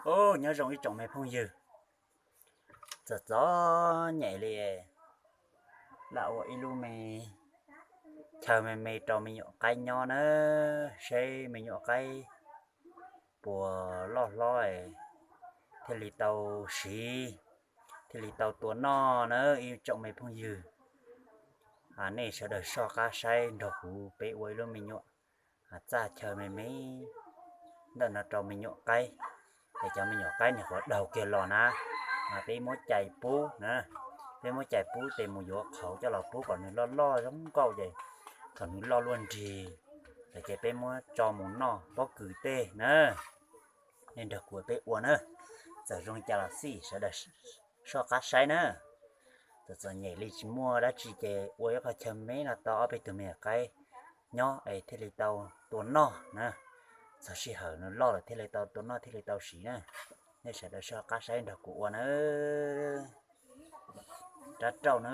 Ub, nyob zoo ib tsoom me phooj ywg, txom txom nyem li, lam ua ib lub me chaw me me rau me nyuam qaib nyob na, seb me nyuam qaib puas loj hlob thiaj li tau siv, thiaj li tau tua noj na ib tsoom me phooj ywg. Nej sawv daws soj qab saib nrog kuv peb ua ib lub me nyuam txaj chaw me me ntawm no rau me nyuam qaib. Es cov me nyuam qaib nws qhuav daug kiag los na, peb muab cais pub na, peb muab cais pub ces mus yuav qhauv coj los pub kom nws loj loj zoo nkauj ces kom nws loj luaj nrig, ces peb muab tso mus noj pob kws tej na. Nej nrog kuv peb ua na, txawm zoo li cas los xij sawv daws soj qab saib na. Txom txom nyem li tsis muaj dab tsi ces ua ib qho chaw me no tau ob peb tug me nyuam qaib nyob es thiaj li tau tua noj na. Txog sij hawm nws loj lawm thiaj li tau tua noj thiaj li tau siv na. Nej sawv daws soj qab saib nrog kuv ua na. Rab rauj na.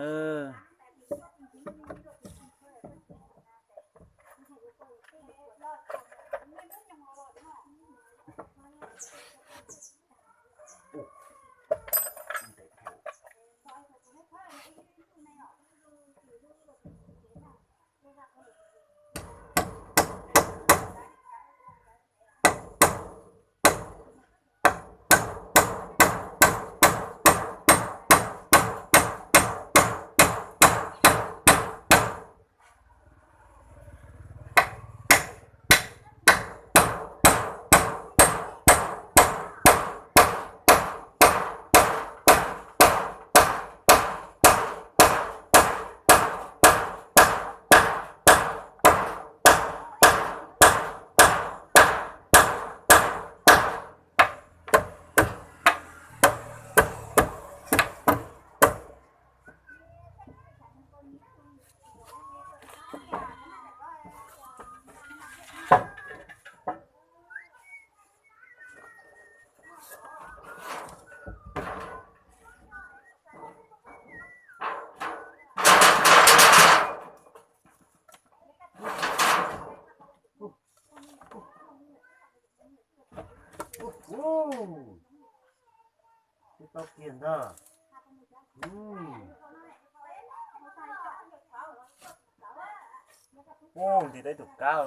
Ub, nti tau ib tug kab,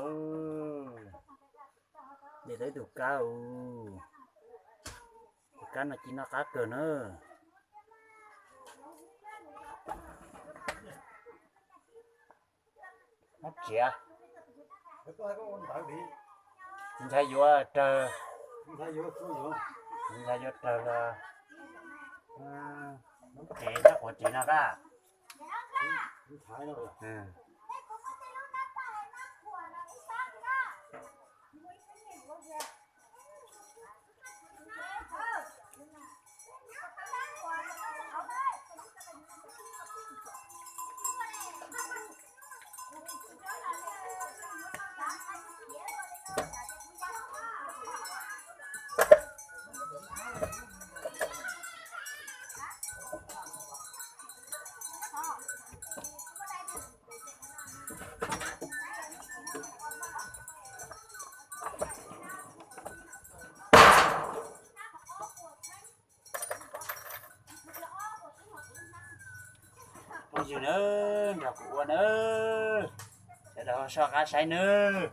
nti tau ib tug kab. Tus kab no ci noj qab kawg na. Muab txiav, ntshai yuav rawg, ntshai yuav rawg los, txiav tab quav txiav no kab. Phooj ywg nawb, nrog kuv ua nawb, sawv daws ho soj qab saib nawb.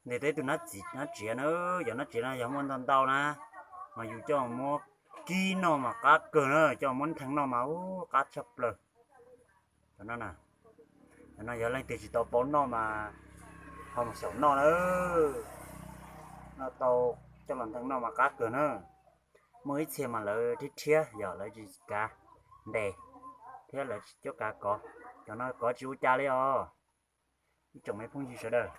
Ntes tau ib tug nab txiv nab tsiav na, yog nab tsiav no yog muaj ntau ntau na, mas yus coj muab kib noj mas qab kawg na, coj muab ntheev noj mas ub qab tshaj plaws. Cov no na, cov no yog leej twg tsis tau paub noj mas ho mus xyaum noj na, noj tau coj los ntheev noj mas qab kawg na. Muaj ib txhia mas lawv rhiab rhiab yog lawv tsis kav ntes thiab lawv tsis cuab kav kov, cov no kov tsis ua cas li os ib tsoom me phooj ywg sawv daws.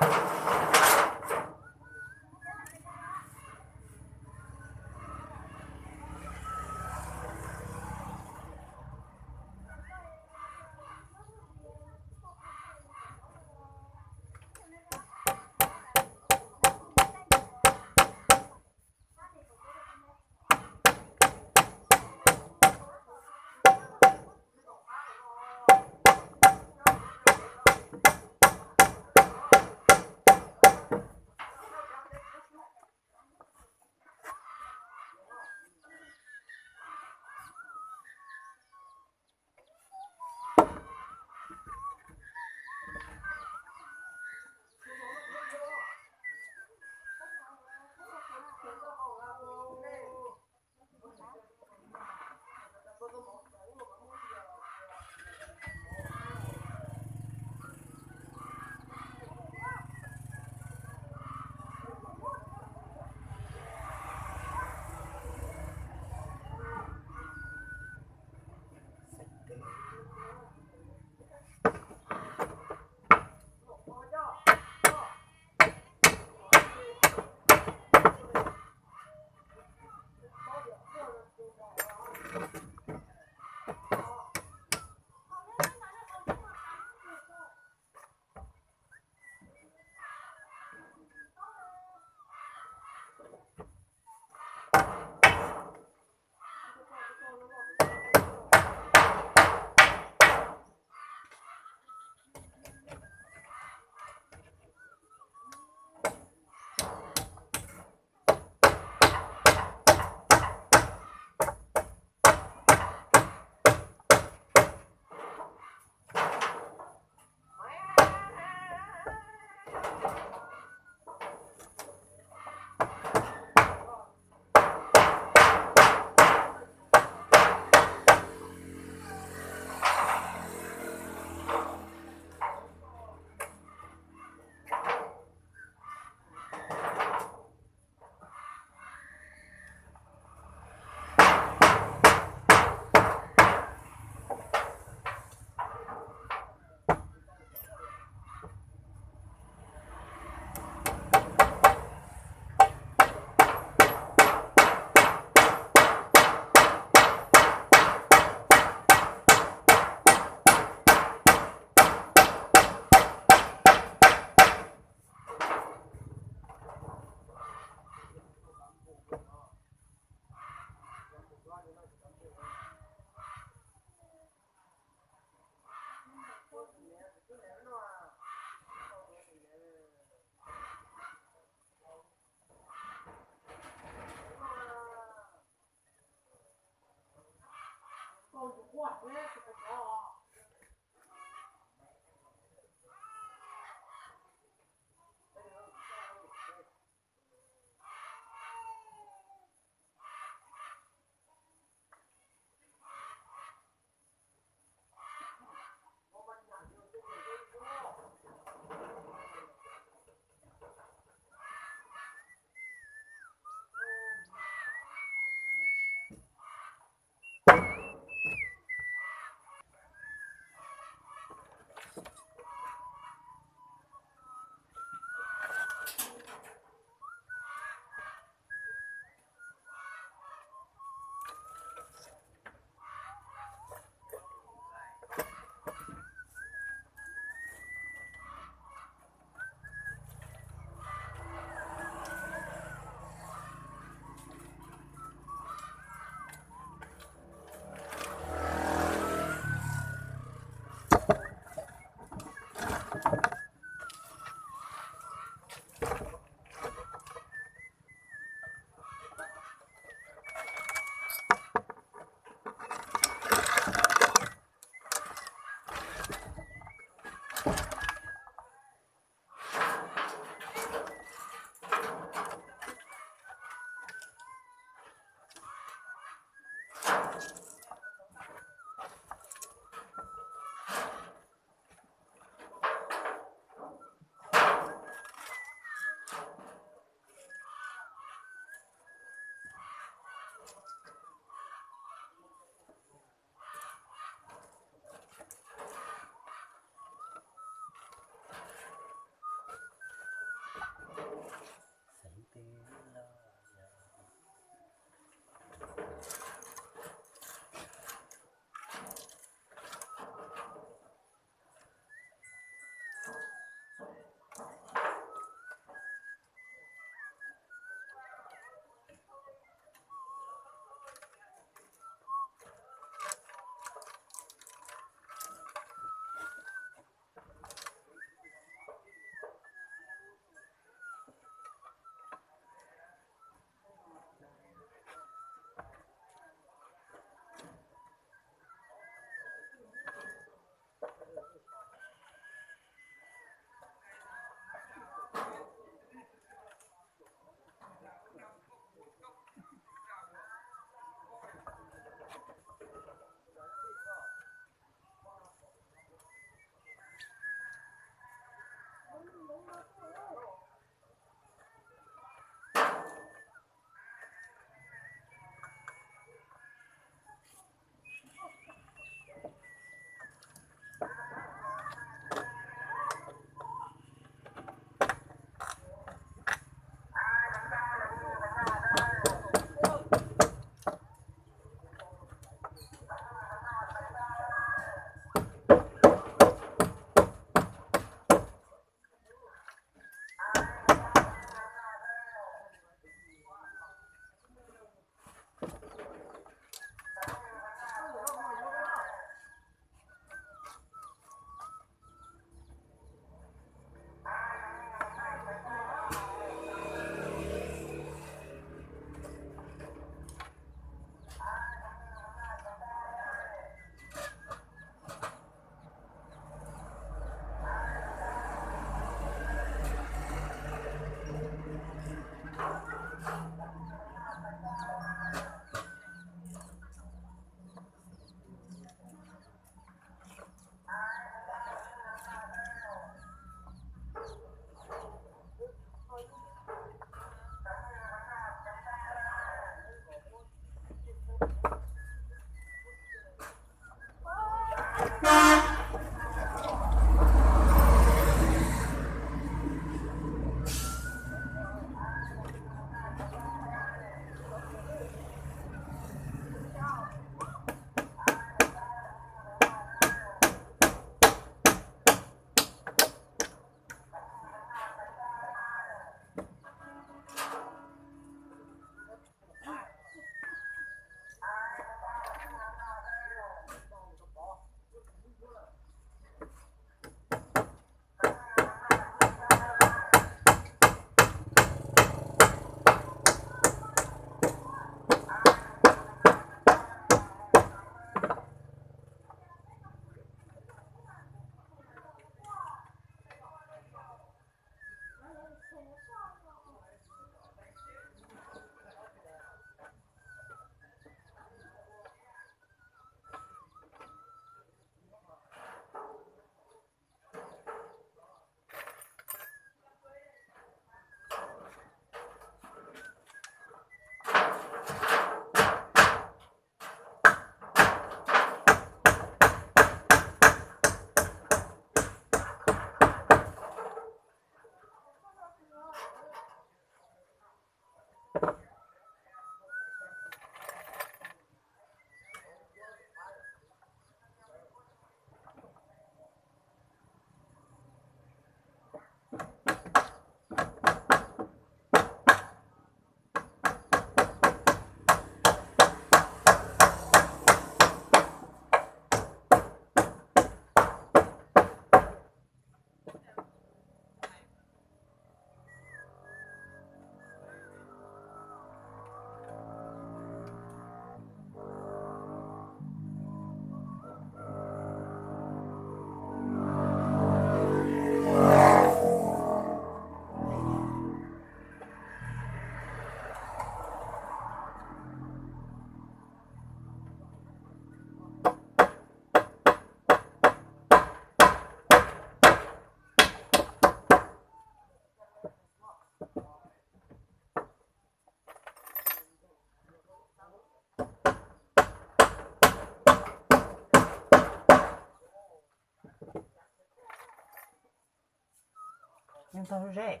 Ntog lub zeb,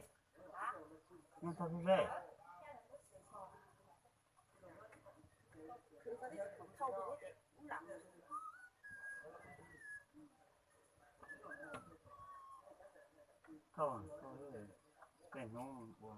ntog lub zeb. Koj, koj, koj hnub ua.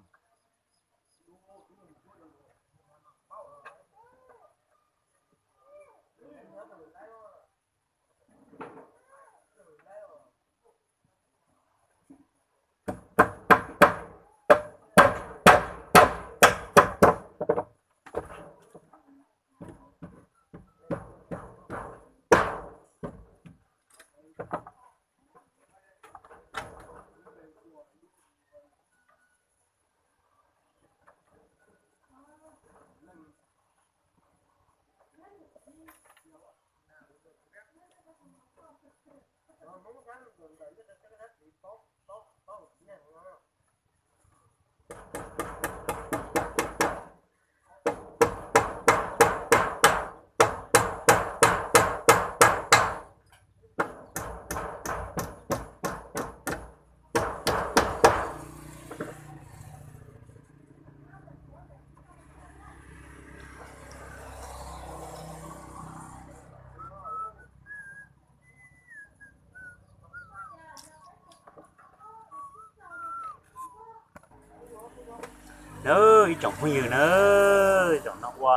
Nawb, ib tsoom phooj ywg nawb, zaum no ua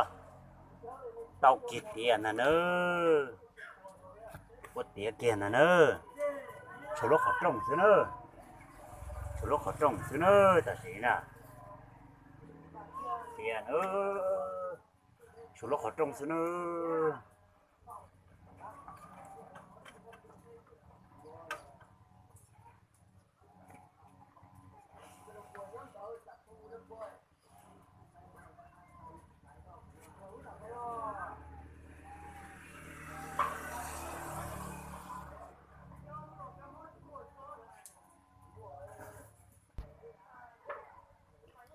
tau kiag tiav ntag nawb. Ua tiav kiag ntag nawb. Tshuav lub qhov rooj xwb nawb. Tshuav lub qhov rooj xwb nawb, tam sim na. Tiav nawb. Tshuav lub qhov rooj xwb nawb.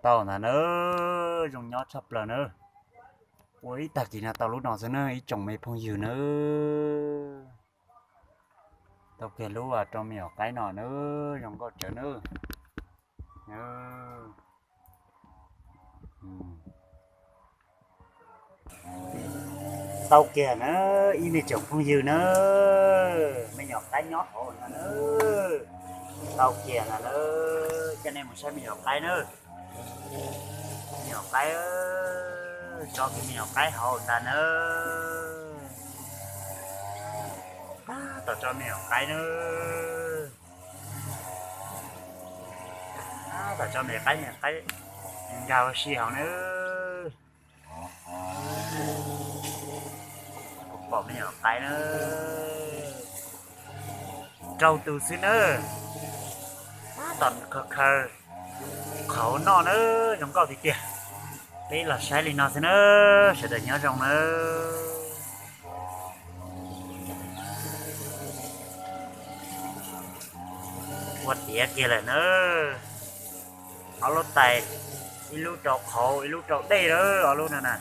Tau ntag nawb, zoo nyob tshaj plaws nawb. Ua ib tag kis no tau lub no xwb nawb ib tsoom me phooj ywg nawb. Tau kiag lub rau me nyuam qaib no nawb, zoo nkauj tsawv nawb. Tau kiag na, ib me tsoom phooj ywg na, me nyuam qaib nyob hauv no na. Tau kiag na, coj nej mus saib me nyuam qaib na. Me nyuam qaib, tso kiag me nyuam qaib hauv ntag na. Tab tom tso me nyuam qaib na. Tab tom tso me nyuam qaib, me nyuam qaib nkag ua si hauv na. Pom me nyuam qaib na, rau tus xwb na. Tab tom khaws khaws qhauv noj na, zoo nkauj tiag tiag. Peb los saib li no xwb na, sawv daws nyob zoo na. Ua tiav kiag lawm na, ob lub tais, ib lub rau qhauv ib lub rau dej lawm, ob lub no na.